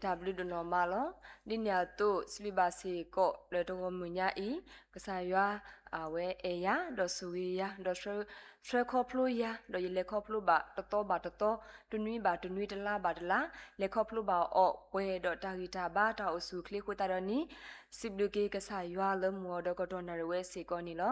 တၢ်ဘျုးဒိၣ်နီၢ်မးလီၤ. ဒ်န့ၣ်အသိး စံးဘျုးဘၣ်စ့ၢ်ကီးလၢတဂီၢ်မုၢ်ညါအံၤ, ကစၢ်ယွၤ အဝဲအဲၣ်ယၤ ဒီးဆိၣ်ဂ့ၤယၤ ဒီးဆှၢခီဖျိယၤ, ဒီးယလဲၤခီဖျိဘၣ်တသီဘၣ်တသီ, တနွံဘၣ်တနွံ, တလါဘၣ်တလါ, လဲၤခီဖျိဘၣ်အီၤပှဲၤဒီးတၢ်ဂံၢ်တၢ်ဘါ တၢ်အိၣ်ဆူၣ်အိၣ်ချ့အဃိသတးဒီးန့ၣ်, စံးဘျုးက့ၤကစၢ်ယွၤလၢမုၢ်ဂီၤဒီးကတီၢ်နၣ်ရံၣ်ဝဲစ့ၢ်ကီးန့ၣ်လီ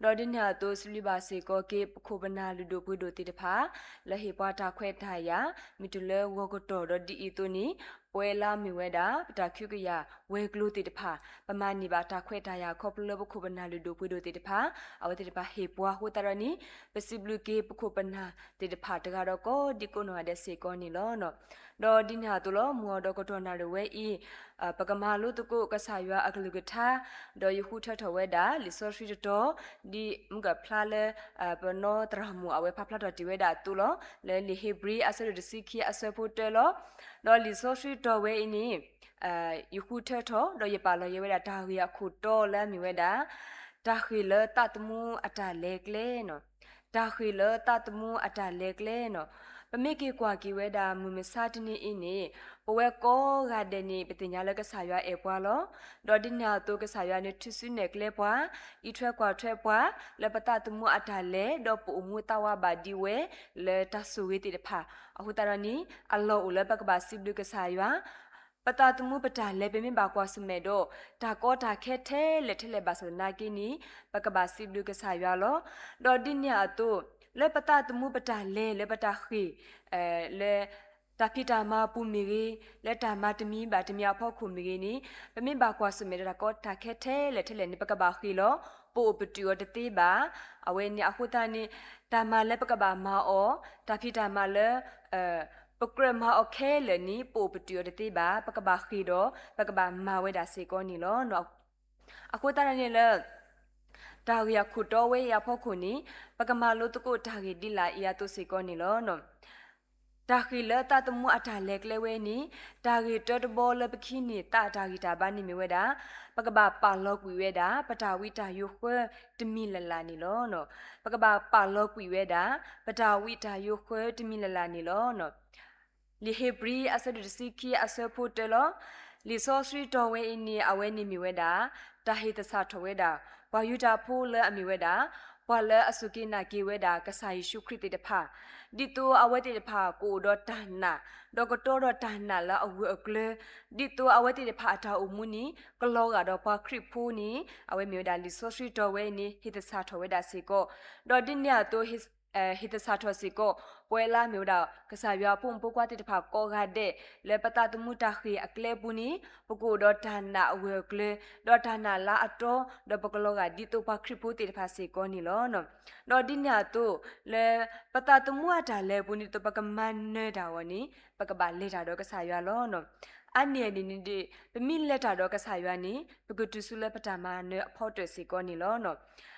ၤ. ဒီးဒ်န့ၣ်အသိး စံးဘျုးဘၣ်စ့ၢ်ကီးက့ၤ ပခိၣ်ပနၢ်လုၢ်ဒိၣ်ပှ့ၤဒိၣ်သ့ၣ်တဖၣ် လၢဟ့ၣ်ပှၤတၢ်ခွဲးတၢ်ယာ်, မ့ၢ်တုၤလၢဂီၤကတီၢ်ဒီးဒ်အံၤအသိးန့ၣ်, ပဝဲလၢအမ့ၢ်ဝဲဒၣ် ပတၢ်ခုကယာ်ဝဲၤကျိၤသ့ၣ်တဖၣ်, ပမၤန့ၢ်ဘၣ်တၢ်ခွဲးတၢ်ယာ်ခီဖျိလၢပခိၣ်ပနၢ်လုၢ်ဒိၣ်ပှ့ၤဒိၣ်သ့ၣ်တဖၣ်, အဝဲသ့ၣ်တဖၣ်ဟ့ၣ်ပှၤအဃိသတးဒီးန့ၣ်, ပစံးဘျုးက့ၤပခိၣ်ပနၢ်သ့ၣ်တဖၣ်တဂၤဒီးကိးဒံကိးနီၢ်ဂၤဒဲးစ့ၢ်ကီးန့ၣ်လီၤ. ဒီးဒ်န့ၣ်အသိးလီၤ, မုၢ်ဂီၤဒီးကတီၢ်နၣ်ရံၣ်ဝဲအံၤ, ပကမၤလိသကိးကစၢ်ယွၤအကလုၢ်ကထါ, ဒီးယဃုထၢထီၣ်ဝဲဒၣ် လံာ်စီဆှံတတီၤ, ဒ်မုၢ်ကဖျါလၢ ပနီၢ်သရၣ်မုၣ်အဝဲဖးဖျါထီၣ်တ့ၢ်ဝဲဒၣ်အသိးလီၤ. လၢလံာ်ဧ့ၤဘြံၤအဆၢဒိၣ်တဆံခံအဆၢဖိတၢလီၤ. ဒီးလံာ်စီဆှံတီၤဝဲအံၤန့ၣ်, ယဃုထၢထီၣ် ဒီးယပာ်လီၤယဲၤဝဲဒၣ်တၢ်ဂ့ၢ်အခိၣ်တီလၢအမ့ၢ်ဝဲဒၣ်, တၢ်ဃ့ၢ်လၢသးသမူအတၢ်လဲၤကျဲ, တၢ်ဃ့ၢ်လၢသးသမူအတၢ်လဲၤကျဲန့ၣ်, ပမ့ၢ်က့ၤကွၢ်က့ၤဝဲဒၣ်မုၢ်မဆါတနံၤအံၤန့ၣ်, ပဝဲကိးဂၤဒဲးန့ၣ် ပသ့ၣ်ညါလၢကစၢ်ယွၤအဲၣ်ပှၤလီၤ. ဒီးဒ်န့ၣ်အသိးကစၢ်ယွၤန့ၣ် ထုးစုနဲၣ်ကျဲပှၤ, အံးထွဲကွၢ်ထွဲပှၤ, လၢပသးသမူအတၢ်လဲၤ, ဒီးပအိၣ်မူသးဝးဘၣ်ဒံးဝဲ လၢတၢ်ဆိၣ်ဂ့ၤသ့ၣ်တဖၣ်, အဃိသတးဒီးန့ၣ်, အလီၢ်အိၣ်လၢပကဘၣ်စံးဘျုးကစၢ်ယွၤ ပသးသမူပတၢ်လဲၤ ပမ့ၢ်ဘၣ်ကွၢ်ဆၢၣ်မဲာ်ဒီး, တၢ်ကီတၢ်ခဲထဲလဲၣ်ထဲလဲၣ်ဘၣ်ဆၣ်သနာ်က့န့ၣ်, ပကဘၣ်စံးဘျုးကစၢ်ယွၤလီၤ. ဒီးဒ်န့ၣ်အသိး, လၢပသးသမူပတၢ်လဲၤ လၢပတၢ်ဃ့ၢ်, လၢတၢ်ဖံးတၢ်မၤအပူၤမ့ၢ်ဂ့ၤ, လၢတၢ်မၤတမံၤဘၣ်တမံၤအဖီခိၣ်မ့ၢ်ဂ့ၤန့ၣ်, ပမ့ၢ်ဘၣ်ကွၢ်ဆၢၣ်မဲာ်ဒီးတၢ်ကီတၢ်ခဲထဲလဲၣ်ထဲလဲၣ်န့ၣ် ပကဘၣ်ဃ့ၢ်လီၤ. ပအိၣ်ပတုာ်အီၤတသ့ဘၣ်. အဝဲန့ၣ်အဃိသတးန့ၣ်, တၢ်မၤလၢပကဘၣ်မၤအီၤ, တၢ်ဖံးတၢ်မၤလၢ ပကြၢးမၤအီၤခဲလၢာ်န့ၣ် ပအိၣ်ပတုာ်အီၤတသ့ဘၣ်, ပကဘၣ်ဃ့ၢ်ဒီး ပကဘၣ်မၤဝဲဒၣ်စ့ၢ်ကီးန့ၣ်လီၤ. အဃိသတးန့ၣ်လၢ တၢ်ဂ့ၢ်အခိၣ်တီဝဲအံၤအဖီခိၣ်န့ၣ်, ပကမၤလိသကိးတၢ်ဂ့ၢ်ဒ်လာ်အံၤအသိးစ့ၢ်ကီးန့ၣ်လီၤ. တၢ်ဃ့ၢ်လၢသးသမူအတၢ်လဲၤကျဲဝဲန့ၣ်, တၢ်ဂ့ၢ်တၢတဘီလၢပကဟံးန့ၢ်သးအတၢ်ဂံၢ်တၢ်ဘါန့ၣ်မ့ၢ်ဝဲဒၣ်, ပကဘၣ်ပာ်လီၤကွံာ်ဝဲဒၣ် ပတၢ်ဝံတၢ်ယိးဃၢတမံၤလၢ်လၢ်န့ၣ်လီၤ. ပကဘၣ်ပာ်လီၤကွံာ်ဝဲဒၣ် ပတၢ်ဝံတၢ်ယိးဃၢတမံၤလၢ်လၢ်န့ၣ်လီၤ. လံာ်ဧ့ၤဘြံၤအဆၢဒိၣ်တဆံခံအဆၢဖိတၢလီၤ. လံာ်စီဆှံတီၤဝဲအံၤန့ၣ် အဝဲန့ၣ်မ့ၢ်ဝဲဒၣ် တၢ်ဟ့ၣ်သဆၣ်ထီၣ်ဝဲဒၣ် ပှၤယူဒၤဖိလၢအမ့ၢ်ဝဲဒၣ် ပှၤလၢအစူၢ်က့ၤနာ်က့ၤဝဲဒၣ်ကစၢ်ယ့ၣ်ၡူးခရံာ်သ့ၣ်တဖၣ်, ဒ်သိးအဝဲသ့ၣ်တဖၣ်ကအိၣ်ဒီးတၢ်နာ်, ဒီးကတီၤဒီးတၢ်နာ်လၢအဂၢၢ်အကျၢၤ, ဒ်သိးအဝဲသ့ၣ်တဖၣ်အတၢ်အိၣ်မူန့ၣ် ကလီၤဂာ်ဒီးပှၤခရံာ်ဖိန့ၣ် အဝဲမ့ၢ်ဝဲဒၣ်လံာ်စီဆှံတီၤဝဲအံၤန့ၣ် ဟ့ၣ်သဆၣ်ထီၣ်ဝဲဒၣ်စ့ၢ်ကီး, ဒီးဒ်န့ၣ်အသိး ဟ့ၣ်သဆၣ်ထီၣ်စ့ၢ်ကီး ပဝဲလၢအမ့ၢ်ဝဲဒၣ် ကစၢ်ယွၤအဖိမုၣ်ဖိခွါသ့ၣ်တဖၣ်ကိးဂၤဒဲး လၢပသးသမူတၢ်ဃ့ၢ်အကျဲအပူၤန့ၣ် ပကအိၣ်ဒီးတၢ်နာ်အဂၢၢ်အကျၢၤ, ဒီးတၢ်နာ်လၢအတီ, ဒီးပကလီၤဂာ်ဒ်သိးပှၤခရံာ်ဖိသ့ၣ်တဖၣ်စ့ၢ်ကီးန့ၣ်လီၤ. ဒီးဒ်န့ၣ်အသိး လၢပသးသမူအတၢ်လဲၤအပူၤန့ၣ် ဒ်သိးပကမၤနၢၤတၢ်အဂီၢ်န့ၣ် ပကဘၣ်လဲၤတၢ်ဒီးကစၢ်ယွၤလီၤ. အါန့ၢ်အန့ၣ်န့ၣ်ဒီး ပမ့ၢ်လဲၤတၢ်ဒီးကစၢ်ယွၤန့ၣ် ပကတုၤဆူလၢပတၢ်မၤနၢၤအဖီတၢၣ်စ့ၢ်ကီးန့ၣ်လီၤ.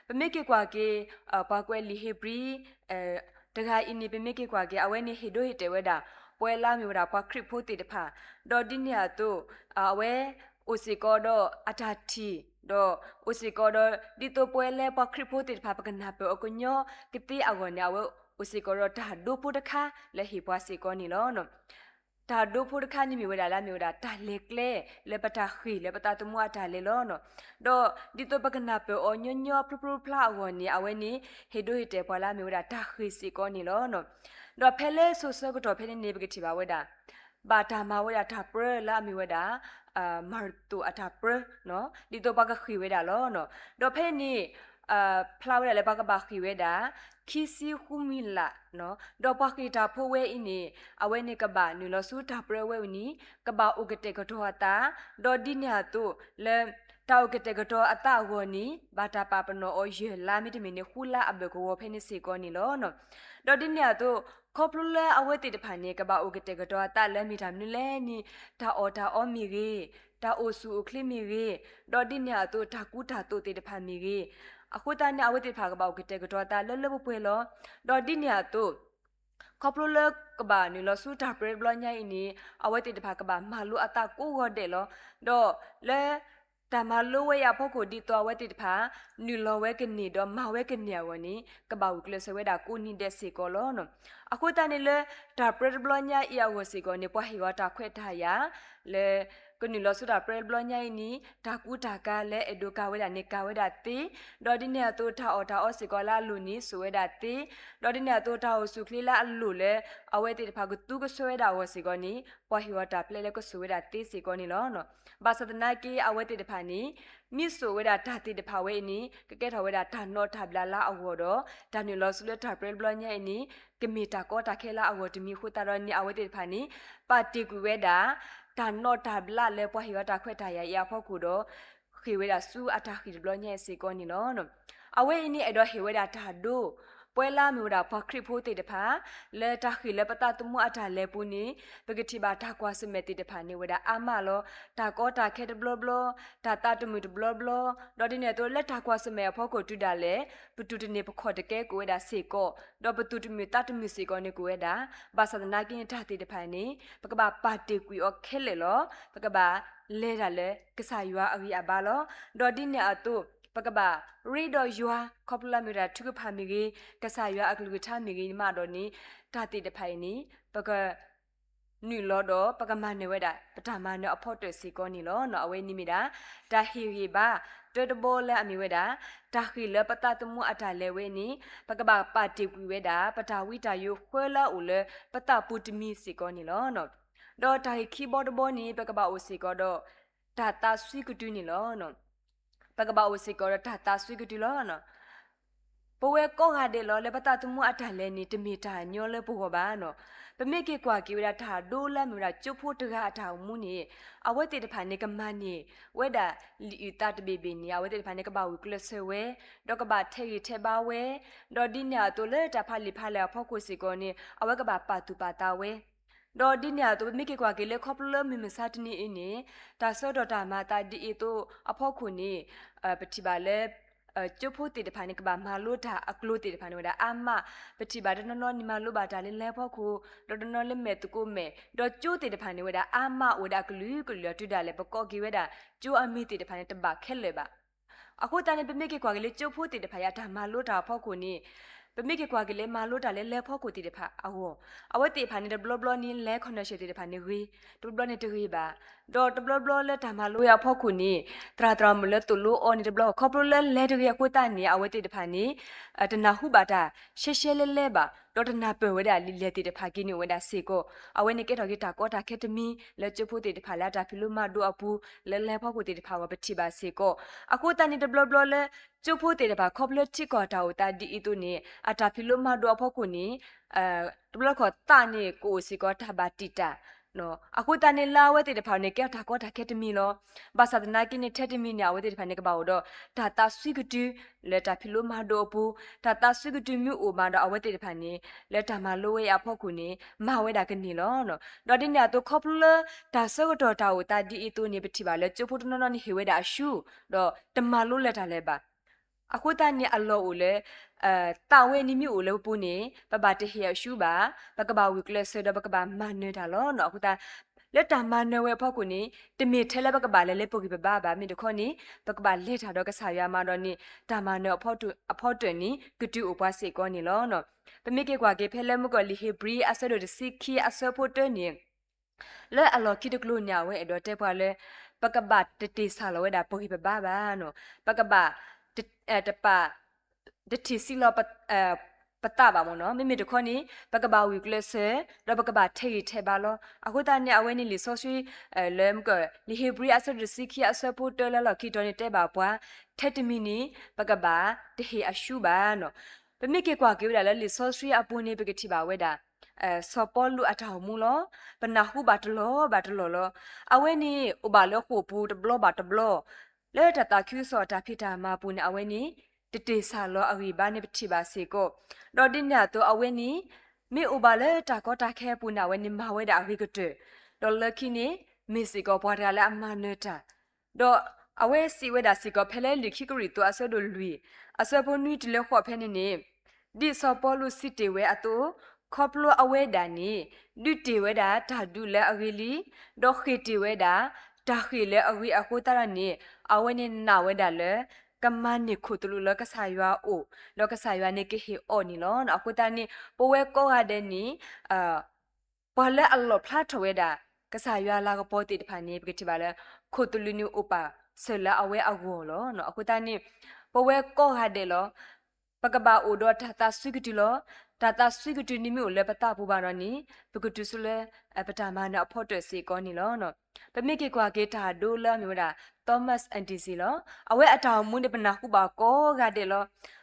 ပမ့ၢ်က့ၤကွၢ်က့ၤ ပှၤကွဲးလံာ်ဧ့ၤဘြံၤ တဂၤအံၤန့ၣ် ပမ့ၢ်က့ၤကွၢ်က့ၤ အဝဲန့ၣ်ဟ့ၣ်ဒိဟ့ၣ်တဲာ်ဝဲဒၣ် ပဝဲလၢအမ့ၢ်ဝဲဒၣ်ပှၤခရံာ်ဖိသ့ၣ်တဖၣ်, ဒီးဒ်န့ၣ်အသိး အဝဲအိၣ်စ့ၢ်ကီးဒီးအတၢ်ထံၣ်, ဒီးအိၣ်စ့ၢ်ကီးဒီး ဒ်သိးပဝဲလၢပှၤခရံာ်ဖိသ့ၣ်တဖၣ် ပကနၢ်ပၢၢ်အီၤကညီကသ့အဂီၢ်န့ၣ် အဝဲအိၣ်စ့ၢ်ကီးဒီးတၢ်ဒိဖိတခါလၢဟ့ၣ်ပှၤစ့ၢ်ကီးန့ၣ်လီၤ. တၢ်ဒိဖိတခါန့ၣ်မ့ၢ်ဝဲဒၣ်လၢအမ့ၢ်ဝဲဒၣ်တၢ်လဲၤကျဲ လၢပတၢ်ဃ့ၢ်လၢပသးသမူအတၢ်လဲၤလီၤ. ဒီးဒ်သိးပကနၢ်ပၢၢ်အီၤညီညီဖျိဖျိဖျါအဂီၢ်န့ၣ် အဝဲန့ၣ် ဟ့ၣ်ဒိဟ့ၣ်တဲာ်ပှၤလၢအမ့ၢ်ဝဲဒၣ်တၢ်ဃ့ၢ်စ့ၢ်ကီးန့ၣ်လီၤ. ဒီးဖဲလၢစိၤဆၢကတီၢ်ဖဲန့ၣ်န့ၣ် ပကထံၣ်ဘၣ်ဝဲဒၣ် ဘၣ်တၢ်မၤဝဲဒၣ်တၢ်ပြၢလၢအမ့ၢ်ဝဲဒၣ် မၤရသိၣ်အတၢ်ပြၢ, ဒ်သိးပှၤကဃ့ၢ်ဝဲဒၣ်လီၤ. ဒီးဖဲန့ၣ် ဖျါဝဲဒၣ်လၢပှၤကဘၣ်ဃ့ၢ်ဝဲဒၣ် ခံဆံဃုမံၤလး, ဒီးပှၤဃ့ၢ်တၢ်ဖိဝဲအံၤန့ၣ် အဝဲန့ၣ်ကဘၣ်နုာ်လီၤဆူတၢ်ပြၢဝဲအံၤန့ၣ် ကဘၣ်အိၣ်ကတဲာ်ကတီၤအသး, ဒီးဒ်န့ၣ်အသိး လၢတၢ်အိၣ်ကတဲာ်ကတီၤအသးအဂီၢ်န့ၣ် ဘၣ်တၢ်ပာ်ပနီၣ်အီၤယဲၢ်လါမ့တမ့ၢ်န့ၣ် ဃုလါအဘၢၣ်ကဝီၤဖဲန့ၣ်စ့ၢ်ကီးန့ၣ်လီၤ. ဒီးဒ်န့ၣ်အသိး ခီဖျိလၢအဝဲသ့ၣ်တဖၣ်န့ၣ် ကဘၣ်အိၣ်ကတဲာ်ကတီၤအသးလၢမ့ၢ်တၢ်မနုၤလဲၣ်န့ၣ် တၢ်အီၣ်တၢ်အီမ့ၢ်ဂ့ၤ, တၢ်အိၣ်ဆူၣ်အိၣ်ချ့မ့ၢ်ဂ့ၤ, ဒီးဒ်န့ၣ်အသိးတၢ်ကူတၢ်သိးသ့ၣ်တဖၣ်မ့ၢ်ဂ့ၤ, အဃိသတးန့ၣ် အဝဲသ့ၣ်တဖၣ်ကဘၣ်အိၣ်ကတဲာ်ကတီၤအသးလၢလၢပှဲၤပှဲၤလီၤ. ဒီးဒ်န့ၣ်အသိး ခီဖျိလၢကဘၣ်နုာ်လီၤဆူတၢ်ပြၢတဘျီညါအံၤန့ၣ် အဝဲသ့ၣ်တဖၣ်ကဘၣ်မၤလိအသးကိးဂီၤဒဲးလီၤ. ဒီးလၢ တၢ်မၤလိဝဲအံၤအဖီခိၣ် ဒ်သိးအဝဲသ့ၣ်တဖၣ် နုာ်လီၤဝဲကန့ၢ်ဒီးမၤဝဲကန့ၢ်အဂီၢ်န့ၣ် ကဘၣ်ဂုာ်ကျဲးစၢးဝဲဒၣ်ကိးနံၤဒဲးစ့ၢ်ကီးလီၤ. အဃိသတးန့ၣ်လၢ တၢ်ပြၢတဘျီညါအံၤအဂီၢ်စ့ၢ်ကီးန့ၣ် ပှၤဟ့ၣ်ဝဲတၢ်ခွဲးတၢ်ယာ် လၢ ကနုာ်လီၤဆူတၢ်ပြၢတဘျီညါအံၤန့ၣ် တၢ်ကူတၢ်ကၤလၢအဲၣ်ဒိးကၤဝဲဒၣ်န့ၣ် ကၤဝဲဒၣ်သ့, ဒီးဒ်န့ၣ်အသိး တၢ်အီၣ်တၢ်အီစ့ၢ်ကီးလၢအလိၣ်န့ၣ် စိာ်ဝဲဒၣ်သ့, ဒီးဒ်န့ၣ်အသိး တၢ်အိၣ်ဆူၣ်ချ့လၢအလိၣ်လၢ အဝဲသ့ၣ်တဖၣ်ကသူကဆှၢဝဲဒၣ်အဂီၢ်စ့ၢ်ကီးန့ၣ် ပှၤဟ့ၣ်ဝဲတၢ်ပျဲလၢကစိာ်ဝဲဒၣ်သ့စ့ၢ်ကီးန့ၣ်လီၤ. ဘၣ်ဆၣ်သနာ်က့ အဝဲသ့ၣ်တဖၣ်န့ၣ် မ့ၢ်စိာ်ဝဲဒၣ်တၢ်သ့ၣ်တဖၣ်ဝဲအံၤန့ၣ် ကကဲထီၣ်ဝဲဒၣ်တၢ်နီၣ်တၢ်ဘျးလၢအဂီၢ်ဒီး တၢ်နုာ်လီၤဆူလၢတၢ်ပြၢတဘျီညါအံၤန့ၣ် ကမ့ၢ်တၢ်ကီတၢ်ခဲလၢအဂီၢ်တမံၤအဃိသတးဒီးန့ၣ် အဝဲသ့ၣ်တဖၣ်န့ၣ် ပာ်တ့ၢ်ကွံာ်ဝဲဒၣ် တၢ်နီၣ်တၢ်ဘျးလၢပှၤဟ့ၣ်ဝဲတၢ်ခွဲးတၢ်ယာ်အံၤအဖီခိၣ်ဒီး ဃ့ၢ်ဝဲဒၣ်ဆူအတၢ်ဃံၢ်တဘျီညါအံၤစ့ၢ်ကီးန့ၣ်လီၤ. အဝဲအံၤန့ၣ် အဲၣ်ဒိးဟ့ၣ်ဝဲဒၣ်တၢ်ဒိ ပဝဲလၢအမ့ၢ်ဝဲဒၣ်ပှၤခရံာ်ဖိသ့ၣ်တဖၣ် လၢတၢ်ဃ့ၢ်လၢပသးသမူအတၢ်လဲၤပူၤန့ၣ် ပကထံၣ်ဘၣ်တၢ်ကွၢ်ဆၢၣ်မဲာ်သ့ၣ်တဖၣ်န့ၣ်ဝဲဒၣ်အါမးလီၤ. တၢ်ကီတၢ်ခဲတဘျီဘျီ, တၢ်သးတမုာ်တဘျီဘျီ, ဒီးဒ်န့ၣ်အသိးလၢတၢ်ကွၢ်ဆၢၣ်မဲာ်အဖီခိၣ်တုၤဒၣ်လဲာ် ပသူၣ်တန့ၢ်ပခီၣ်တကဲကိးဝဲဒၣ်စ့ၢ်ကီး, ဒီးပသူၣ်တမုာ်သးတမုာ်စ့ၢ်ကီးန့ၣ်ကိးဝဲဒၣ်, ဘၣ်ဆၣ်သနာ်က့န့ၣ် တၢ်သ့ၣ်တဖၣ်န့ၣ် ပကဘၣ်ပာ်တ့ၢ်ကွံာ်အီၤခဲလၢာ်လီၤ. ပကဘၣ်လဲၤတၢ်လၢကစၢ်ယွၤအဂံၢ်အဘါလီၤ. ဒီးဒ်န့ၣ်အသိး ပကဘၣ်ရ့ဒီးယွၤ ခီဖျိလၢအမ့ၢ်ဝဲဒၣ်ထုကဖၣ်မ့ၢ်ဂ့ၤ, ကစၢ်ယွၤအကလုၢ်ကထါမ့ၢ်ဂ့ၤန့ၣ်မးဒီးန့ၣ် တၢ်သ့ၣ်တဖၣ်အံၤန့ၣ် ပက နုာ်လီၤဒီးပကမၤနၢၤဝဲဒၣ် ပတၢ်မၤနၢၤအဖီတၢၣ်စ့ၢ်ကီးန့ၣ်လီၤ. အဝဲန့ၣ်မ့ၢ်ဒၣ် တၢ်ဟ့ၣ်ဂံၢ်ဘါ တၢတဘီလၢအမ့ၢ်ဝဲဒၣ် တၢ်ဃ့ၢ်လၢပသးသမူအတၢ်လဲၤဝဲန့ၣ် ပကဘၣ်ပာ်တ့ၢ်ကွံာ်ဝဲဒၣ် ပတၢ်ဝံတၢ်ယိးဃၢလၢအအိၣ်လၢပသးပူၤတမံၤစ့ၢ်ကီးန့ၣ်လီၤ. ဒီးတၢ်ဂ့ၢ်ခံဘီတဘီန့ၣ် ပကဘၣ်အိၣ်စ့ၢ်ကီးဒီး တၢ်သးစွံကတုၤန့ၣ်လီၤ. ပကဘၣ်အိၣ်စ့ၢ်ကီးဒီးတၢ်သးစွံကတုၤလီၤ. ပဝဲကိးဂၤဒဲးလီၤ လၢပသးသမူအတၢ်လဲၤန့ၣ် တမ့ၢ်တၢ်ညီလၢပဂီၢ်ဘၣ်နီၤ. ပမ့ၢ်က့ၤကွၢ်က့ၤဝဲဒၣ်တၢ်ဒိလၢအမ့ၢ်ဝဲဒၣ်ကၠိဖိတဂၤအတၢ်အိၣ်မူန့ၣ် အဝဲသ့ၣ်တဖၣ်န့ၣ် ကမၤန့ၢ်ဝဲဒၣ်လံာ်အုၣ်သးတဘ့ၣ်ဘ့ၣ်န့ၣ် အဝဲသ့ၣ်တဖၣ်န့ၣ် ကဘၣ်ဂုာ်ကျဲးစၢးဝဲ, ဒီးကဘၣ်ထဲးဂံၢ်ထဲးဘါဝဲ, ဒီးဒ်န့ၣ်အသိးလၢတၢ်ဖးလံာ်ဖးလဲၢ်အဖီခိၣ်စ့ၢ်ကီးန့ၣ် အဝဲကဘၣ်ပာ်သူၣ်ပာ်သးဝဲ ဒီးဒ်န့ၣ်အသိး ပမ့ၢ်က့ၤကွၢ်က့ၤလၢခီဖျိလၢမုၢ်မဆါတနံၤအံၤန့ၣ် တၢ်ဆၢကတီၢ်တၢ်မၤအသးဒ်အံၤအသိးအဖီခိၣ်န့ၣ် ပထံၣ်ဘၣ်လၢ ကၠိဖိသ့ၣ်တဖၣ်န့ၣ် ကဘၣ်မၤလိတၢ်အကျိၤသ့ၣ်တဖၣ်န့ၣ်ဝဲဒၣ်အါမး, ပထံၣ်ဘၣ်တနီၤနီၤန့ၣ် မၤလိဘၣ်တၢ်လၢလဲၤဖီခိၣ်, ဒီးတနီၤလၢမဲာ်သကိးမဲာ်, ဒီးကၠိသ့ၣ်တဖၣ်န့ၣ်ဝဲဒၣ်အါမးအိၣ်ဝဲဒၣ်အကလုာ်ကလုာ်လီၤ. တုၤဒၣ်လဲာ် ပကိးက့ၤဝဲဒၣ်ကၠိအမံၤသ့ၣ်တဖၣ်န့ၣ် တဘၣ်ခဲလၢာ်ဘၣ်. အဃိသတးန့ၣ် ပမ့ၢ်က့ၤကွၢ်က့ၤလၢကၠိဖိသ့ၣ်တဖၣ်အံၤအတၢ်မၤလိတၢ်အဖီခိၣ်န့ၣ် ပမ့ၢ်က့ၤကွၢ်က့ၤလၢမၤလိတၢ်လၢလဲၤဖီခိၣ်သ့ၣ်တဖၣ်အဂီၢ်, အဝဲသ့ၣ်တဖၣ်န့ၣ် တဘျီဘျီန့ၣ် လဲၤ connection သ့ၣ်တဖၣ်န့ၣ်ဂ့ၤ, တဘျီဘျီန့ၣ်တဂ့ၤဘၣ်. ဒီးတဘျီဘျီလၢတၢ်မၤလိဝဲအဖီခိၣ်န့ၣ် သရၣ်သရၣ်မုၣ်လၢသိၣ်လိအီၤန့ၣ် တဘျီခီဖျိလၢလဲၤတဂ့ၤအဃိသတးန့ၣ် အဝဲသ့ၣ်တဖၣ်န့ၣ် တနၢ်ဟူဘၣ်တၢ်ရှဲရှဲလဲလဲဘၣ်, ဒီးတနၢ်ပၢၢ်ဝဲဒၣ်လံာ်လဲၢ်သ့ၣ်တဖၣ်က့ၤန့ၣ်အိၣ်ဝဲဒၣ်စ့ၢ်ကီး. အဝဲန့ၣ်ကဲထီၣ်က့ၤတၢ်ကီတၢ်ခဲတမံၤ လၢကၠိဖိသ့ၣ်တဖၣ်လၢအတၢ်ဖံးလိမၤဒိးအပူၤ လၢလဲၤဖီခိၣ်သ့ၣ်တဖၣ်အဂီၢ် ပထံၣ်ဘၣ်စ့ၢ်ကီး. အဃိသတးန့ၣ် တဘျီဘျီလၢ ကၠိဖိသ့ၣ်တဖၣ် ခီဖျိထံကီၢ်တၢ်အိၣ်သးဒ်အံၤအသိးန့ၣ် အတၢ်ဖံးလိမၤဒိးအဖီခိၣ်န့ၣ် တဘျီခီၣ်သးန့ၣ် ကအိၣ်စ့ၢ်ကီးတၢ်ဘၣ်တံာ်တာ် အဃိသတးန့ၣ် လၢအဝဲသ့ၣ်တဖၣ်န့ၣ် ကဲထီၣ်တၢ်ကီတၢ်ခဲတမံၤလီၤ. ဘၣ်ဆၣ်သနာ်က့န့ၣ် ထဲတမံၤန့ၣ် အဝဲသ့ၣ်တဖၣ်န့ၣ် ကဘၣ်အိၣ်ဒီး တၢ်သးစွံကတုၤ လၢတၢ်ဖံးလိမၤဒိးအပူၤ, တၢ်သးစွံကတုၤမ့ၢ်အိၣ်မးဒီး အဝဲသ့ၣ်တဖၣ်န့ၣ် လၢတၢ်မၤလိဝဲအံၤအဖီခိၣ်န့ၣ် မၤဝဲဒၣ်ကန့ၢ်လီၤ. ဒီးဒ်န့ၣ်အသိး ခီဖျိလၢ တၢ်ဆၢကတီၢ်တၢ်အိၣ်သးဒ်အံၤအသိးန့ၣ် ပထံၣ်ဘၣ်လၢ ကၠိဖိတနီၤနီၤန့ၣ် ဟ့ၣ်ဝဲဒၣ်အရှုံး ဒီးတမၤလိလၢတၢ်လၢၤဘၣ်. အဃိသတးန့ၣ် အလီၢ်အိၣ်လၢ သးဝဲန့ၣ်မ့ၢ်အိၣ်လၢပပူၤန့ၣ် ပဘၣ်တဟ့ၣ်အရှုံးဘၣ်, ပကဘၣ်ဂုာ်ကျဲးစၢးဒီး ပကဘၣ်မၤနၢၤတၢ်လီၤ. အဃိသတး လၢတၢ်မၤနၢၤဝဲအဖီခိၣ်န့ၣ် တမ့ၢ်ထဲလၢပကဘၣ်လဲၤလၢပဂံၢ်ပဘါဘၣ်, မ့ၢ်တခီန့ၣ် ပကဘၣ်လဲၤတၢ်ဒီးကစၢ်ယွၤမးဒီးန့ၣ် တၢ်မၤနၢၤအဖီတၢၣ်န့ၣ် ကတုၤအိၣ်ပှၤစ့ၢ်ကီးန့ၣ်လီၤ. ပမ့ၢ်က့ၤကွၢ်က့ၤဖဲလၢမုၢ်ကီၢ်လံာ်ဧ့ၤဘြံၤအဆၢဒိၣ်တဆံခံအဆၢဖိတၢန့ၣ် လၢအလီၢ်ခံတကျိၤန့ၣ် အဝဲအဲၣ်ဒိးတဲပှၤလၢ ပကဘၣ်တတ့ၢ်ဆၣ်လီၤဝဲဒၣ်ပဂံၢ်ပဘါဘၣ်နီၤ, ပကဘၣ် တပာ် တထံၣ်ဆံးလီၤ ပသးဘၣ်မ့ၢ်နီၤ, မ့မ့ၢ်တခီန့ၣ် ပကဘၣ်ဂုာ်ကျဲးစၢး ဒီးပကဘၣ်ထဲးဂံၢ်ထဲးဘါလီၤ. အဃိသတးန့ၣ် အဝဲန့ၣ်လံာ်စီဆှံ လၢမုၢ်ကီၢ် လံာ်ဧ့ၤဘြံၤအဆၢဒိၣ်တဆံခံအဆၢဖိတၢလၢအလီၢ်ခံတီၤန့ၣ်တဲဘၣ်ပှၤ ထဲတမံၤန့ၣ် ပကဘၣ်တဟ့ၣ်အရှုံးဘၣ်နီၤ. ပမ့ၢ်က့ၤကွၢ်က့ၤဝဲဒၣ်လၢလံာ်စီဆှံအပူၤန့ၣ် ပကထံၣ်ဘၣ်ဝဲဒၣ် စီၤပီလူးအတၢ်အိၣ်မူလီၤ. ပနၢ်ဟူဘၣ်တလီၢ်ဘၣ်တလီၢ်လီၤ. အဝဲန့ၣ်အိၣ်ဘၣ်လၢဃိာ်ပူၤတဘျီဘၣ်တဘျီ လၢတၢ်သးခုကစီၣ်အတၢ်ဖံးတၢ်မၤအပူၤန့ၣ် အဝဲန့ၣ် တတ့ၢ်ဆၣ်လီၤအဂံၢ်ဘါန့ၣ် ပထံၣ်ဘၣ်စ့ၢ်ကီး. ဒီးဒ်န့ၣ်အသိး အဝဲန့ၣ် မ့ၢ်အိၣ်ဘၣ်လၢတၢ်ကီတၢ်ခဲအပူၤန့ၣ် အဝဲန့ၣ်မၤဝဲဒၣ်အဂ့ၤကတၢၢ်, ဒီးလၢခံန့ၣ် မ့ၢ်စ့ၢ်ကီးပှၤတဂၤလၢအမၤနၢၤတၢ် ဒီးအဝဲစံးဝဲဒၣ်စ့ၢ်ကီး ဖဲလၢလံာ်ခံကရံၣ်သူးအဆၢဒိၣ်လွံၢ် အဆၢဖိနွံတုၤလၢဃိးဖဲန့ၣ်န့ၣ်, ဒ်စီၤပီလူးစံးတ့ၢ်ဝဲအသိး, ခီဖျိအဝဲဒၣ်န့ၣ် ဒုးတ့ၢ်ဝဲဒၣ်တၢ်ဒုးလၢအဂ့ၤလံ, ဒီးဃ့ၢ်တ့ၢ်ဝဲဒၣ် တၢ်ဃ့ၢ်လၢအဂ့ၤအဃိသတးဒီးန့ၣ် အဝဲန့ၣ်နာ်ဝဲဒၣ်လၢ ကမၤန့ၢ်ခိၣ်သလုးလၢကစၢ်ယွၤအအိၣ်, ဒီးကစၢ်ယွၤန့ၣ်ကဟ့ၣ်အီၤန့ၣ်လီၤ. အဃိသတးန့ၣ် ပဝဲကိးဂၤဒဲးန့ၣ် ပှၤလၢအလီၣ်ဖျါထီၣ်ဝဲဒၣ် ကစၢ်ယွၤလၤကပီၤသ့ၣ်တဖၣ်န့ၣ် ပကထံၣ်ဘၣ်လၢ ခိၣ်သလုးန့ၣ်အိၣ်ပာ်စၢၤလၢအဝဲအဂီၢ်လီၤ. အဃိသတးန့ၣ် ပဝဲကိးဂၤဒဲးလီၤ ပကဘၣ်အိၣ်ဒီးတၢ်သးစွံကတုၤလီၤ. တၢ်သးစွံကတုၤန့ၣ်မ့ၢ်အိၣ်လၢပသးပူၤဘၣ်ဒီးန့ၣ် ပကတုၤဆူလၢ ပတၢ်မၤနၢၤအဖီတၢၣ်စ့ၢ်ကီးန့ၣ်လီၤ. ပမ့ၢ်က့ၤကွၢ်က့ၤတၢ်ဒိလၢအမ့ၢ်ဝဲဒၣ် Thomas Edison လီၤ. အဝဲအတၢ်အိၣ်မူန့ၣ် ပနၢ်ဟူဘၣ်ကိးဂၤဒဲးလီၤ.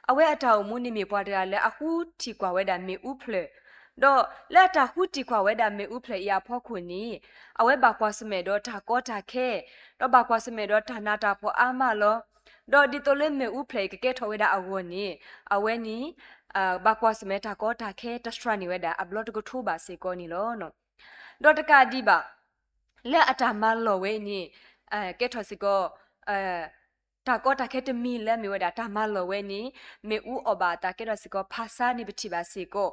အဝဲအတၢ်အိၣ်မူန့ၣ်မ့ၢ်ပှၤတဂၤလၢအဃုထံၣ်ကွၢ်ဝဲဒၣ်မ့ၣ်အူဖျၢၣ် ဒီးလၢအတၢ်ဃုထံၣ်ကွၢ်ဝဲဒၣ်မ့ၣ်အူဖျၢၣ်အံၤအဖီခိၣ်န့ၣ် အဝဲဘၣ်ကွၢ်ဆၢၣ်မဲာ်ဒီးတၢ်ကီတၢ်ခဲ ဒီးဘၣ်ကွၢ်ဆၢၣ်မဲာ်ဒီးတၢ်နးတၢ်ဖှီၣ်အါမးလီၤ. ဒီးဒ်သိးလၢမ့ၣ်အူဖျၢၣ်အံၤကကဲထီၣ်ဝဲဒၣ်အဂီၢ်န့ၣ် အဝဲန့ၣ် ဘၣ်ကွၢ်ဆၢၣ်မဲာ်တၢ်ကီတၢ်ခဲတစှၤန့ၢ်ဝဲဒၣ်အဘျီတကထိဘးစ့ၢ်ကီးန့ၣ်လီၤ. ဒီးတကးဒံးဘၣ် လၢအတၢ်မၤလီၢ်ဝဲအံၤန့ၣ် ကဲထီၣ်စ့ၢ်ကီး တၢ်ကီတၢ်ခဲတမံၤလၢအမ့ၢ်ဝဲဒၣ်တၢ်မၤလီၢ်ဝဲန့ၣ် မ့ၣ်အူအီၣ်ဘၣ်အသးကဲထီၣ်စ့ၢ်ကီးဖးဆါန့ၣ်ပထံၣ်ဘၣ်စ့ၢ်ကီး,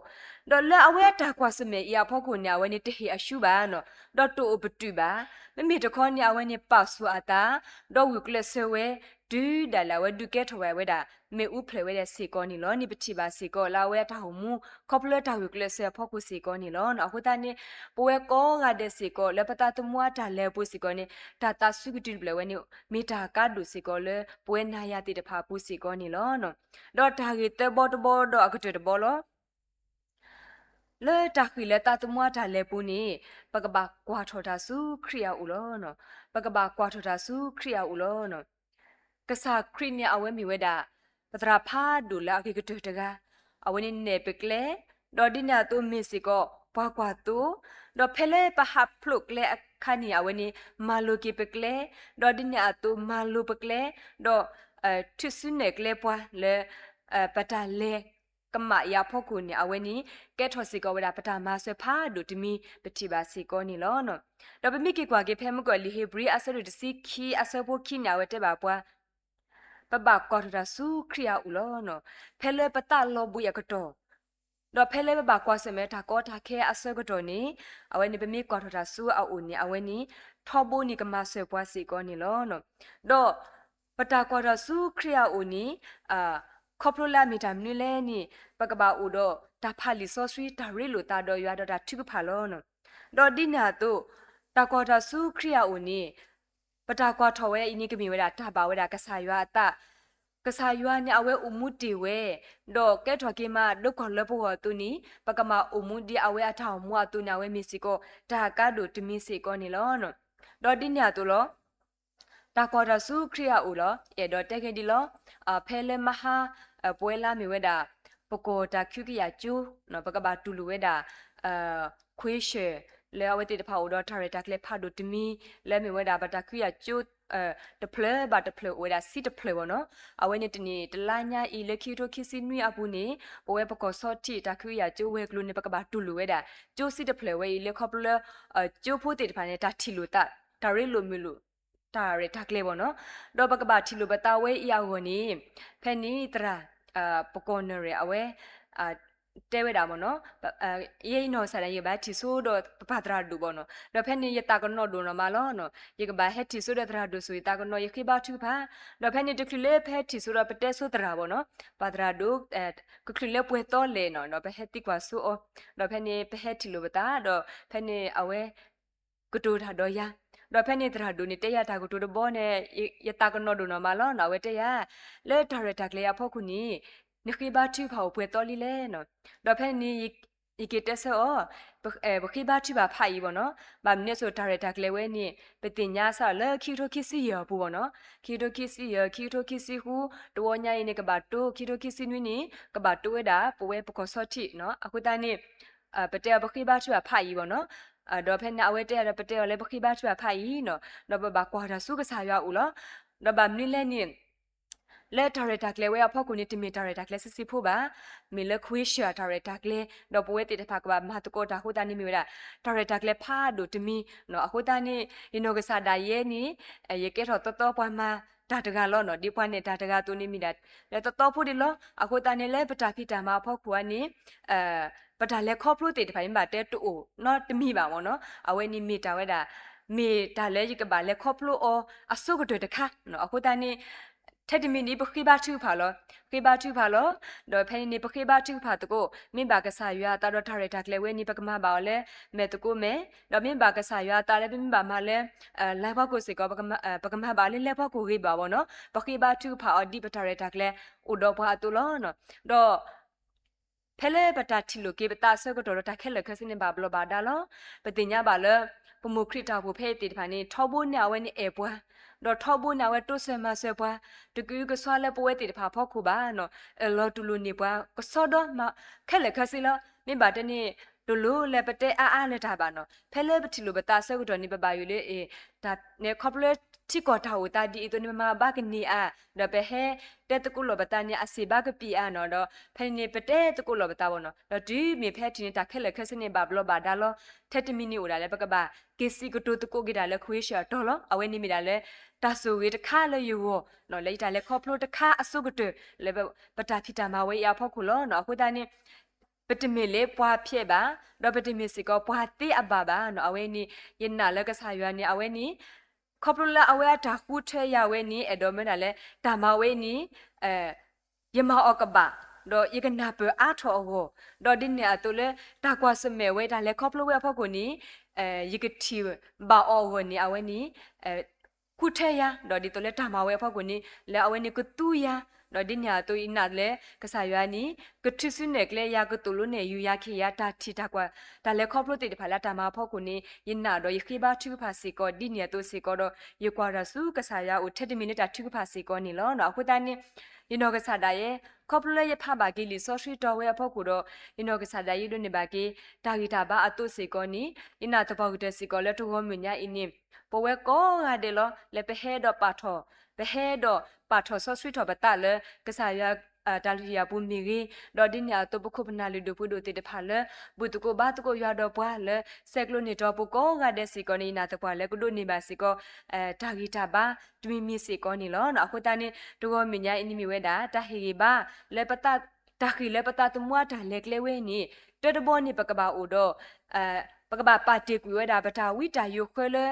ဒီးလၢအဝဲတၢ်ကွၢ်ဆၢၣ်မဲာ်အံၤအဖီခိၣ်န့ၣ် အဝဲန့ၣ်တဟ့ၣ်အရှူဘၣ်နီၤ, ဒီးတအိၣ်ပတုာ်ဘၣ်. မ့မ့ၢ်တခီန့ၣ် အဝဲန့ၣ်ပာ်ဆူၣ်အသး ဒီးဂုာ်ကျဲးစၢးဝဲ တုၤဒၣ်လဲာ်အဝဲဒုးကဲထီၣ်ဝဲဒၣ် မ့ၣ်အူဖျၢၣ်ဝဲဒၣ်စ့ၢ်ကီးန့ၣ်လီၤ. န့ၣ်ပထံၣ်ဘၣ်စ့ၢ်ကီးလၢအဝဲအတၢ်အိၣ်မူ ခီဖျိလၢတၢ်ဂုာ်ကျဲးစၢးအဖီခိၣ်စ့ၢ်ကီးန့ၣ်လီၤ. အဃိသတးန့ၣ် ပဝဲကိးဂၤဒဲးစ့ၢ်ကီး လၢပသးသမူအတၢ်လဲၤအပူၤစ့ၢ်ကီးန့ၣ် တၢ်သးစွံကတုၤတဖျၢၣ်ဝဲန့ၣ် မ့ၢ်တၢ်ကါဒိၣ်စ့ၢ်ကီးလၢပဝဲနၤယၤသ့ၣ်တဖၣ်အပူၤစ့ၢ်ကီးန့ၣ်လီၤ. ဒီးတၢ်ဂ့ၢ်သၢဘီတဘီဒီးအကတၢၢ်တဘီလီၤ. လၢတၢ်ဃ့ၢ်လၢသးသမူအတၢ်လဲၤပူၤန့ၣ် ပကဘၣ်ကွၢ်ထီၣ်တၢ်ဆူခရံာ်အအိၣ်လီၤ. ပကဘၣ်ကွၢ်ထီၣ်တၢ်ဆူခရံာ်အအိၣ်လီၤ. ကစၢ်ခရံာ်န့ၣ် အဝဲမ့ၢ်ဝဲဒၣ် ပသရၣ်ဖးဒိၣ်လၢအဂ့ၤကတၢၢ်တဂၤ, အဝဲန့ၣ်နဲၣ်ပကျဲ, ဒီးဒ်န့ၣ်အသိးမ့ၢ်စ့ၢ်ကီးပှၤကွၢ်သိ, ဒီးဖဲလၢပဟးဖျိးကျဲအခါန့ၣ် အဝဲန့ၣ်မၤလိက့ၤပကျဲ, ဒီးဒ်န့ၣ်အသိးမၤလိပကျဲ, ဒီး ထုးစုနဲၣ်ကျဲပှၤလၢ ပတၢ်လဲၤကမၣ်အံၤအဖီခိၣ်န့ၣ် အဝဲန့ၣ် ကဲထီၣ်စ့ၢ်ကီးဝဲဒၣ်ပတၢ်မၤစၢၤဖးဒိၣ်တမံၤ ပထံၣ်ဘၣ်စ့ၢ်ကီးန့ၣ်လီၤ. ဒီးပမ့ၢ်က့ၤကွၢ်က့ၤဖဲမုၢ်ကီၢ်လံာ်ဧ့ၤဘြံၤအဆၢဒိၣ်တဆံခံအဆၢဖိခံန့ၣ် အဝဲတဲဘၣ်ပှၤ ပဘၣ်ကွၢ်ထီၣ်တၢ်ဆူခရံာ်အအိၣ်လီၤ. ဖဲလၢပသးလီၤဘှံးအကတီၢ်, ဒီးဖဲလၢပဘၣ်ကွၢ်ဆၢၣ်မဲာ်တၢ်ကီတၢ်ခဲအဆၢကတီၢ်န့ၣ်, အဝဲန့ၣ်ပမ့ၢ်ကွၢ်ထီၣ်တၢ်ဆူအအိၣ်န့ၣ် အဝဲန့ၣ် ထီဘိန့ၣ်ကမၤစၢၤပှၤစ့ၢ်ကီးန့ၣ်လီၤ. ဒီးပတၢ်ကွၢ်ထီၣ်ဆူခရံာ်အအိၣ်န့ၣ် ခီဖျိလၢအမ့ၢ်တၢ်မနုၤလဲၣ်န့ၣ် ပကဘၣ်အိၣ်ဒီးတၢ်ဖးလံာ်စီဆှံ တၢ်ရ့လိာ်သးဒီးယွၤဒီးတၢ်ထုကဖၣ်လီၤ. ဒီးဒ်န့ၣ်အသိး တၢ်ကွၢ်ထီၣ်ဆူခရံာ်အအိၣ်န့ၣ် ပတၢ်ကွၢ်ထီၣ်ဝဲအံၤန့ၣ် ကမ့ၢ်ဝဲဒၣ်တၢ်ဘၣ်ဝဲဒၣ်ကစၢ်ယွၤအသး, ကစၢ်ယွၤန့ၣ် အဝဲအိၣ်မူတ့ၢ်ဝဲ, ဒီးကဲထီၣ်က့ၤမးဒိကီၢ်လၢပဂီၢ်အသိးန့ၣ် ပကမၤအိၣ်မူဒ်အဝဲအတၢ်အိၣ်မူအသိးန့ၣ် အဝဲမ့ၢ်စ့ၢ်ကီး တၢ်ကါဒိၣ်တမံၤစ့ၢ်ကီးန့ၣ်လီၤ. ဒီးဒ်န့ၣ်အသိးလီၤ. တၢ်ကွၢ်ထီၣ်ဆူခရံာ်အအိၣ်လီၤ. ယအဲၣ်ဒိးတဲက့ၤဒ်လီၤ. ဖဲလၢမဟါ ပဝဲလၢမ့ၢ်ဝဲဒၣ် ပကီၢ်တၢ်ခုကယာ်ကၠိ ပကဘၣ်တူၢ်လိာ်ဝဲဒၣ် ခွ့ဆၢၣ် လၢအဝဲသ့ၣ်တဖၣ်အိၣ်ဒီးတၢ်ရဲၣ်တၢ်ကျဲၤဖးဒိၣ်တမံၤ လၢမ့ၢ်ဝဲဒၣ်ပတၢ်ခုကယာ်ကၠိ တဖျၢၣ်ဘၣ်တဖျၢၣ်အိၣ်ဝဲဒၣ်ဆံတဖျၢၣ်ဘၣ်နီၤ. အဝဲန့ၣ်တနံၣ်တလါညါအံၤလၢခံကထိခံဆံနွံအပူၤန့ၣ် ပဝဲပကီၢ်ဆီထံးတၢ်ခုကယာ်ကၠိဝဲၤကျိၤန့ၣ် ပကဘၣ်တူၢ်လိာ်ဝဲဒၣ် ကၠိဆံတဖျၢၣ်ဝဲအံၤလၢခီဖျိလၢ ကၠိဖိသ့ၣ်တဖၣ်န့ၣ် တၢ်ထံၣ်လိာ်သး တၢ်ရ့လိာ်မုာ်လိာ် တၢ်ရဲၣ်တၢ်ကျဲၤဘၣ်နီၤ. ဒီးပကဘၣ်ထံၣ်လိာ်ပသးဝဲအံၤအဂီၢ်န့ၣ် ဖဲန့ၣ်သရၣ် ပကီၢ်နၢ်ရဲၣ်အဝဲ တဲဝဲဒၣ်မ့ၢ်နီၤ, ယဲအံၤနီၢ်ကစၢ်ဒၣ် ယကဘၣ်ထံၣ်ဆိဒီးပပၢ်သရၣ်ဒိၣ်ဘၣ်နီၤ. ဒီးဖဲန့ၣ်ယသးကနီၣ်ဒိၣ်နီၢ်မးလီၤ. ယကဘၣ်ဟဲထံၣ်ဆိဒီးသရၣ်ဒိၣ်ဆိ ယသးကနီၣ်ယဃ့ဘါထုကဖၣ်. ဒီးဖဲန့ၣ်တချုးလၢပဟဲထံၣ်ဆိဒီးပတဲဆိသရၣ်ဘၣ်နီၤ, ပၢ်သရၣ်ဒိၣ် ကချုးလၢပှဲၤသီလဲၣ်နီၤ, ဒီးပဟဲသံကွၢ်ဆိအီၤ, ဒီးဖဲန့ၣ်ပဟဲထံၣ်လိာ်ပသး ဒီးဖဲန့ၣ်အဝဲ ကတိၤတၢ်ဒီးယၤ, ဒီးဖဲန့ၣ်သရၣ်ဒိၣ်န့ၣ်တဲယၤတၢ်ကတိၤတဘီန့ၣ် ယသးကနီၣ်ဒိၣ်နီၢ်မးလီၤနီၤ. အဝဲတဲယၤ လၢတၢ်ရဲၣ်တၢ်ကျဲၤအဖီခိၣ်န့ၣ် နဃ့ဘါထုကဖၣ်အိၣ်ပှဲၤသီလံလဲၣ်နီၤ. ဒီးဖဲန့ၣ် ယက့ၤတဲဆၢအီၤ ပဃ့ဘါထုကဖၣ်ဖးအံၤဘၣ်နီၤ. ဘၣ်မနုၤအဃိ တၢ်ရဲၣ်တၢ်ကျဲၤဝဲန့ၣ် ပသ့ၣ်ညါစးထီၣ်လၢခံကထိခံဆံယဲၢ်အပူၤဘၣ်နီၤ. ခံကထိခံဆံယဲၢ် ခံကထိခံဆံဃု တဝီညါအံၤန့ၣ် ကဘၣ်တိ ခံကထိခံဆံနွံန့ၣ် ကဘၣ်တိဝဲဒၣ် ပဝဲပကီၢ်ဆီထံးနီၤ. အဃိသတးန့ၣ် ပတဲအီၤပဃ့ဘါထုကဖၣ်ဖးအံၤဘၣ်နီၤ. ဒီးဖဲန့ၣ် အဝဲတဲယၤဒီး ပတဲအီၤလၢပဃ့ဘါထုကဖၣ်ဖးအံၤနီၤ, ဒီးပဘၣ်ကွၢ်တၢ်ဆူကစၢ်ယွၤအအိၣ်လီၤ. ဒီးဘၣ်မနုၤလဲၣ်န့ၣ် လၢတၢ်ရဲၣ်တၢ်ကျဲၤဝဲအဖီခိၣ်န့ၣ် တမ့ၢ်တၢ်ရဲၣ်တၢ်ကျဲၤဆံးဆံးဖိဘၣ်, မ့ၢ်လၢခွ့ဆၢၣ်အတၢ်ရဲၣ်တၢ်ကျဲၤ, ဒီးပဝဲသ့ၣ်တဖၣ်ကဘၣ်မၤသကိးတၢ်အဃိသတးန့ၣ်မ့ၢ်ဝဲဒၣ် တၢ်ရဲၣ်တၢ်ကျဲၤဖးဒိၣ်တမံၤနီၤ. အဃိသတးန့ၣ် ယနီၢ်ကစၢ်ဒၣ်ယဲန့ၣ် ယကဲထီၣ်သီသီပှၤမၤတၢ်တဂၤလီၤနီၤ. ဒ်ပှၤနဲၣ်တၢ်တဂၤအသိးန့ၣ်မ့ၢ်ဒၣ် လၢသီသီဖိဒံးလီၤ. အဃိသတးန့ၣ် လၢပတၢ်ဖံးတၢ်မၤအဖီခိၣ်ဧါန့ၣ် ပတၢ်လဲၤခီဖျိသ့ၣ်တဖၣ်န့ၣ် မ့ၢ်ဘၣ်တဲတအိၣ်နီတမံၤဘၣ်မ့ၢ်နီၤ. အဝဲန့ၣ်မ့ၢ်တၢ်ဝဲဒၣ် မ့ၢ်တၢ်လၢယကဘၣ်လဲၤခီဖျိအီၤအဆိကတၢၢ်တခါ. အဃိသတးန့ၣ် ထဲတမံၤန့ၣ် ပဃ့ဘါထုကဖၣ်လီၤ. ဃ့ဘါထုကဖၣ်လီၤ. ဒီးဖဲန့ၣ်န့ၣ် ပဃ့ဘါထုကဖၣ်သကိး မ့ၢ်ဘၣ်ကစၢ်ယွၤအသးဒီးတၢ်ရဲၣ်တၢ်ကျဲၤဝဲန့ၣ် ပကမၤဘၣ်အီၤလၢမဲာ်သကိးမဲာ်, ဒီးမ့ၢ်ဘၣ်ကစၢ်ယွၤအသးလၢပမ့ၢ်ဘၣ်မၤလၢ လံပှီကိၢ်စ့ၢ်ကီး ပကမၤဘၣ်အီၤလၢလံပှီကိၢ်ဂ့ၤဘၣ်ဘၣ်နီၤ. ပဃ့ဘါထုကဖၣ်အီၤဒ်ပတၢ်ရဲၣ်တၢ်ကျဲၤအိၣ်ဒီးပှၤအသိးလီၤ. ဒီး ဖဲလၢပတၢ်ထံၣ်လိာ်က့ၤပသးအဆၢကတီၢ်ဒီးတၢ်ခဲလၢာ်ခဲဆ့န့ၣ် ဘၣ်ဘျီးဘၣ်ဒါလီၤ. ပသ့ၣ်ညါဘၣ်လၢ ပမိၢ်ခရံာ်တၢ်အိၣ်ဖှိၣ်ဖဲအံၤသ့ၣ်တဖၣ်န့ၣ် ထီဘိန့ၣ်အဝဲန့ၣ်အဲၣ်ပှၤ, ဒီးထီဘိန့ၣ်အဝဲတိစၢၤမၤစၢၤပှၤ, တကအုကစွါလၢပဝဲသ့ၣ်တဖၣ်အဖီခိၣ်ဘၣ်နီၤ. အၢၣ်လီၤတူၢ်လိာ်န့ၢ်ပှၤ ကစီဒီ ခဲလၢာ်ခဲဆ့လီၤ. မ့ၢ်ဘၣ်တဲန့ၣ် တလိၣ်လၢပတဲအါအါလၢၤတၢ်ဘၣ်နီၤ. ဖဲလၢပထံၣ်လိာ်ပသးအဆၢကတီၢ်န့ၣ် ပဘၣ်ယိၣ်လၢ တၢ်န့ၣ် ခီဖျိလၢထံကီၢ်တၢ်အိၣ်သးဒ်အံၤအသိးန့ၣ် ပမၤဘၣ်ကန့ၢ်အါ, ဒီးပဟဲတဲသကိးလိာ်ပသးန့ၣ် အစ့ၢ်ဘၣ်ကပံာ်အါနီၤ. ဒီးဖဲန့ၣ်န့ၣ် ပတဲသကိးလိာ်ပသးဘၣ်နီၤ. ဒီးတုၤမ့ၢ်ဖဲထံၣ်န့ၣ် တၢ်ခဲလၢာ်ခဲဆ့န့ၣ် ဘၣ်ဘျီးဘၣ်ဒါလီၤ. ထဲတမံၤန့ၣ်အိၣ်ဒၣ်လၢ ပကဘၣ်က့ၤစံးကတိၤသကိးက့ၤတၢ်လၢ Croatia အတီၢ်လီၤ. အဝဲန့ၣ်မ့ၢ်ဒၣ်လၢ တၢ်ဆိၣ်ဂ့ၤတခါလၢယဂီၢ်နီၤ, လၢယတၢ်လဲၤခီဖျိတခါအဆိကတၢၢ် လၢပတၢ်ဖံးတၢ်မၤဝဲအံၤအဖီခိၣ်လီၤ. အဃိသတးန့ၣ် ပတမ့ၢ်လၢပှၤဖျဲးဘၣ်, ဒီးပတမ့ၢ်စ့ၢ်ကီးပှၤသ့အဘၣ်ဘၣ်နီၤ. အဝဲန့ၣ် ယနာ်လၢကစၢ်ယွၤန့ၣ် အဝဲန့ၣ် ခီဖျိလၢအဝဲအတၢ်ဃုထၢယၤဝဲန့ၣ် အဲၣ်ဒိးမၢဒၣ်လၢ တၢ်မၤဝဲန့ၣ် ယမၤအီၤကဘၣ်, ဒီးယကနၢ်ပၢၢ်အါထီၣ်အဂီၢ်, ဒီးဒ်န့ၣ်အသိးလၢ တၢ်ကွၢ်ဆၢၣ်မဲာ်ဝဲတၢ်လဲၤခီဖျိဝဲအဖီခိၣ်န့ၣ် ယကထံၣ်ဘၣ်အီၤအဂီၢ်န့ၣ် အဝဲန့ၣ် ဃုထၢယၤ, ဒီးဒ်သိးလၢတၢ်မၤဝဲအဖီခိၣ်န့ၣ် လၢအဝဲန့ၣ်ကသူယၤ, ဒီးဒ်န့ၣ်အသိးယနာ်လၢကစၢ်ယွၤန့ၣ် ကထုးစုနဲၣ်ကျဲယၤ ကသိၣ်လိနဲၣ်ယူၤယၤ ခ့ၣ်ယၤ တၢ်ထံၣ်တၢ်ကွၢ် တၢ်လဲၤခီဖျိသ့ၣ်တဖၣ်လၢအတၢ်မၤအဖီခိၣ်န့ၣ် ယနာ်ဒီးယဃ့ဘါထုကဖၣ်စ့ၢ်ကီး ဒ်န့ၣ်အသိးစ့ၢ်ကီးဒီး ယကွၢ်တၢ်ဆူကစၢ်ယွၤအအိၣ်ထဲတမံၤလၢတၢ်ထုကဖၣ်စ့ၢ်ကီးန့ၣ်လီၤ. အဃိသတးန့ၣ် ယနီၢ်ကစၢ်ဒၣ်ယဲ ခီဖျိလၢယဖးဘၣ်က့ၤလံာ်စီဆှံတီၤဝဲအဖီခိၣ်ဒီး ယနီၢ်ကစၢ်ဒၣ်ယဲဒိးန့ၢ်ဘၣ်က့ၤ တၢ်ဂံၢ်တၢ်ဘါအသိးစ့ၢ်ကီးန့ၣ် ယနာ်သပှၢ်ကတၢၢ်စ့ၢ်ကီးလၢတဂီၤမုၢ်ညါအံၤန့ၣ် ပဝဲကိးဂၤဒဲးလီၤ လၢပဟဲဒီးပာ်ထီၣ် ပဟဲဒီးပာ်ထီၣ်စီဆှံထီၣ်ပသးလၢ ကစၢ်ယွၤ တၢ်လုၢ်ဟံၣ်အပူၤမ့ၢ်ဂ့ၤ, ဒီးဒ်န့ၣ်အသိး ပခိၣ်ပနၢ်လုၢ်ဒိၣ်ပှ့ၤဒိၣ်သ့ၣ်တဖၣ်လၢ ဘူၣ်သကိးဘါသကိးယွၤဒီးပှၤလၢ ဆဲးကျိးန့ၢ်တီၤပူၤကိးဂၤဒဲးစ့ၢ်ကီးန့ၣ် ယနာ်သပှၢ်လၢကဒိးန့ၢ်ဘၣ်စ့ၢ်ကီး တၢ်ဂံၢ်တၢ်ဘါတမံၤမံၤစ့ၢ်ကီးန့ၣ်လီၤ. အဃိသတးန့ၣ် တဂီၤမုၢ်ညါအံၤန့ၣ်မ့ၢ်ဝဲဒၣ် တၢ်ဟ့ၣ်ဂံၢ်ဘါလၢပသး တၢ်ဃ့ၢ်လၢပသးသမူအတၢ်လဲၤကျဲဝဲန့ၣ် တၢတဘီန့ၣ် ပကဘၣ်အိၣ်ဒီး ပကဘၣ်ပာ်တ့ၢ်ကွံာ်ဝဲဒၣ်ပတၢ်ဝံတၢ်ယိးဃၢလၢ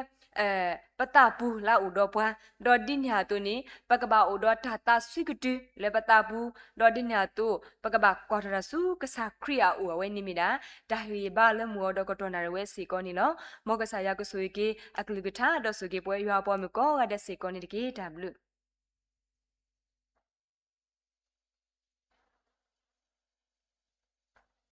ပသးပူၤလၢအအိၣ်ဒီးပှၤ, ဒီးဒ်န့ၣ်အသိးန့ၣ် ပကဘၣ်အိၣ်ဒီးတၢ်သးစွံကတုၤလၢပသးပူၤ, ဒီးဒ်န့ၣ်အသိး ပကဘၣ်ကွၢ်ထီၣ်တၢ်ဆူကစၢ်ခရံာ်အအိၣ် အဝဲန့ၣ်မ့ၢ်ဒၣ် တၢ်ဟ့ၣ်ဂံၢ်ဘါလၢမုၢ်ဂီၤဒီးကတီၢ်နၣ်ရံၣ်ဝဲစ့ၢ်ကီးန့ၣ်လီၤ. မ်ကစၢ်ယွၤကဆိၣ်ဂ့ၤက့ၤအကလုၢ်ကထါ ဒီးဆိၣ်ဂ့ၤပဝဲယွၤအပှၤမုၣ်ကိးဂၤဒဲးစ့ၢ်ကီးန့ၣ်တက့ၢ်. တၢ်ဘျုး